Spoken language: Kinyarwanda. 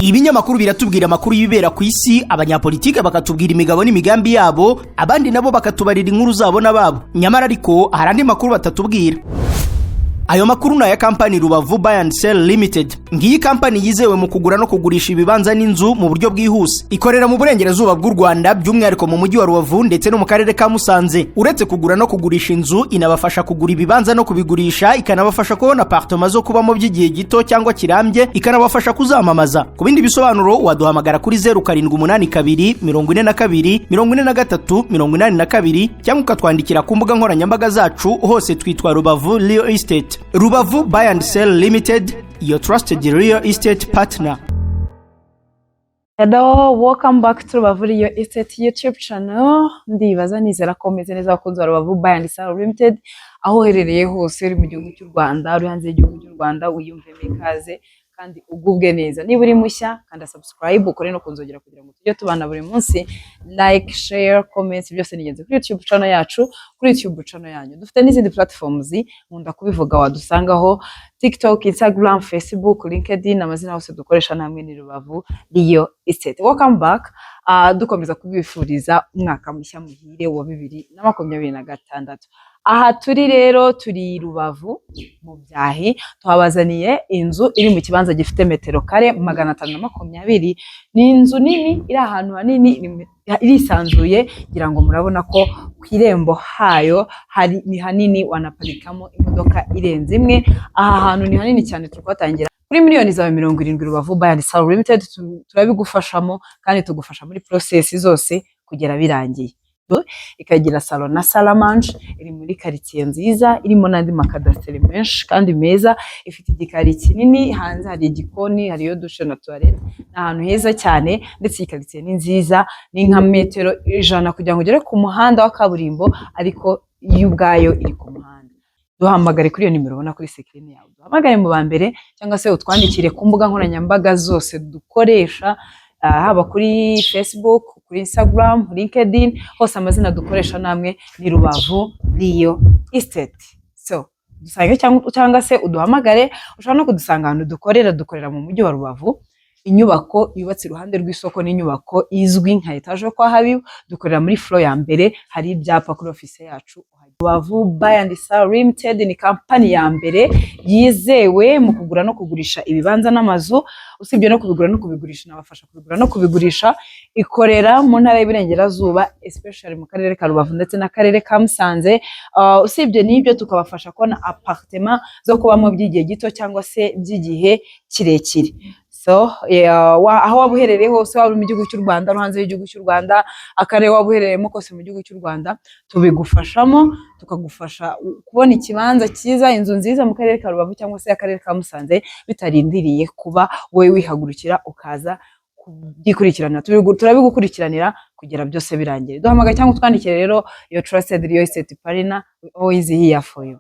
Ibinyamakuru biratubwira amakuru y'ibibera ku isi, abanyapolitike bakatubwira imigabo n'imigambi yabo, abandi nabo bakatubarira inkuru zabo n'ababo. Nyamara ariko hari andi makuru batatubwira. Ayo makuru ni aya kampani Rubavu Buy and Sell Limited. Ngiyi kampani yizewe mu kugura no kugurisha ibibanza n'inzu mu buryo bwihuse. Ikorera mu burengerazuba bw'u Rwanda, by'umwihariko mu mujyi wa Rubavu ndetse no mu karere ka Musanze. Uretse kugura no kugurisha inzu, inabafasha kugura ibibanza no kubigurisha, ikanabafasha kubona apartema zo kubamo by'igihe gito cyangwa kirambye, ikanabafasha kuzamamaza. Ku bindi bisobanuro waduhamagara kuri 0782 42 43 82, cyangwa ukatwandikira ku mbuga nkoranyambaga zacu. Hose twitwa Rubavu Real Estate. Rubavu Buy and Sell Limited, your trusted real estate partner. Hello, welcome back to Rubavu Real Estate YouTube channel. Ndibaza nizera ko meze neza, abakunzi ba Rubavu Buy and Sell Limited, aho uherereye hose, uri mu gihugu cy'u Rwanda, uri hanze y'igihugu cy'u Rwanda, wiyumvemo ikaze kandi ugubwe neza. Niba uri mushya, kanda subscribe, ukore no kunzogera kugira ngo tujye tubana buri munsi. Like, share, comments, byose ni ingenzi kuri YouTube channel yacu, kuri YouTube channel yanyu. Dufite n'izindi platforms, nkunda kubivuga, wadusangaho: TikTok, Instagram, Facebook, LinkedIn. Amazina yose dukoresha namwe ni Rubavu Real Estate. Welcome back. Dukomeza kubifuriza umwaka mushya muhire wa 2026. Aha turi rero, turi Rubavu mu Byahi, tuhabazaniye inzu iri mu kibanza gifite metero kare 520. Ni inzu nini iri ahantu hanini, irisanzuye. Ngira ngo murabona ko ku irembo hayo hari ni hanini, wanaparikamo imodoka irenze imwe. Aha hantu ni hanini cyane. Turi kuhatangira kuri miliyoni zawe 70. Rubavu Buy and Sell Limited turabigufashamo kandi tugufasha muri process zose kugera birangiye. Ikagira salon na salle à manger. Iri muri karitsiye nziza irimo n'andi makadasiteri menshi kandi meza. Ifite igikari kinini, hanze hari igikoni, hariyo douche na toilette. Ni ahantu heza cyane, ndetse iyi karitsiye ni nziza. Ni nka metero 100 kugira ngo ugere ku muhanda wa kaburimbo, ariko yo ubwayo iri ku muhanda. Duhamagare kuri iyo nimero ubona kuri screen yawe, duhamagare mu ba mbere, cyangwa se utwandikire ku mbuga nkoranyambaga zose dukoresha, haba kuri Facebook, kuri Instagram, LinkedIn, hose amazina dukoresha namwe ni Rubavu Real Estate. So dusange cyangwa se uduhamagare. Ushobora no kudusanga ahantu dukorera. Dukorera mu mujyi wa Rubavu, inyubako yubatse iruhande rw'isoko, n'inyubako izwi nka etaje yo kwa Habibu. Dukorera muri floor ya mbere, hari ibyapa kuri office yacu. Rubavu Buy and Sell Limited ni kampani ya mbere yizewe mu kugura no kugurisha ibibanza n'amazu. Usibye no kubigura no kubigurisha, inabafasha kubigura no kubigurisha. Ikorera mu ntara y'Iburengerazuba, especially mu karere ka Rubavu ndetse n'akarere ka Musanze. Usibye n'ibyo, tukabafasha kubona apartment zo kubamo by'igihe gito cyangwa se by'igihe kirekire. So yeah, aho waba uherereye hose, waba uri mu gihugu cy'u Rwanda no hanze y'igihugu cy'u Rwanda, akarere waba uherereyemo kose mu gihugu cy'u Rwanda, tubigufashamo, tukagufasha kubona ikibanza cyiza, inzu nziza mu karere ka Rubavu cyangwa se akarere ka Musanze, bitarindiriye kuba wowe wihagurukira ukaza kubyikurikirana. Turabigukurikiranira kugera byose birangiye. Duhamagara cyangwa utwandikire rero. Your trusted real estate partner, we always here for you.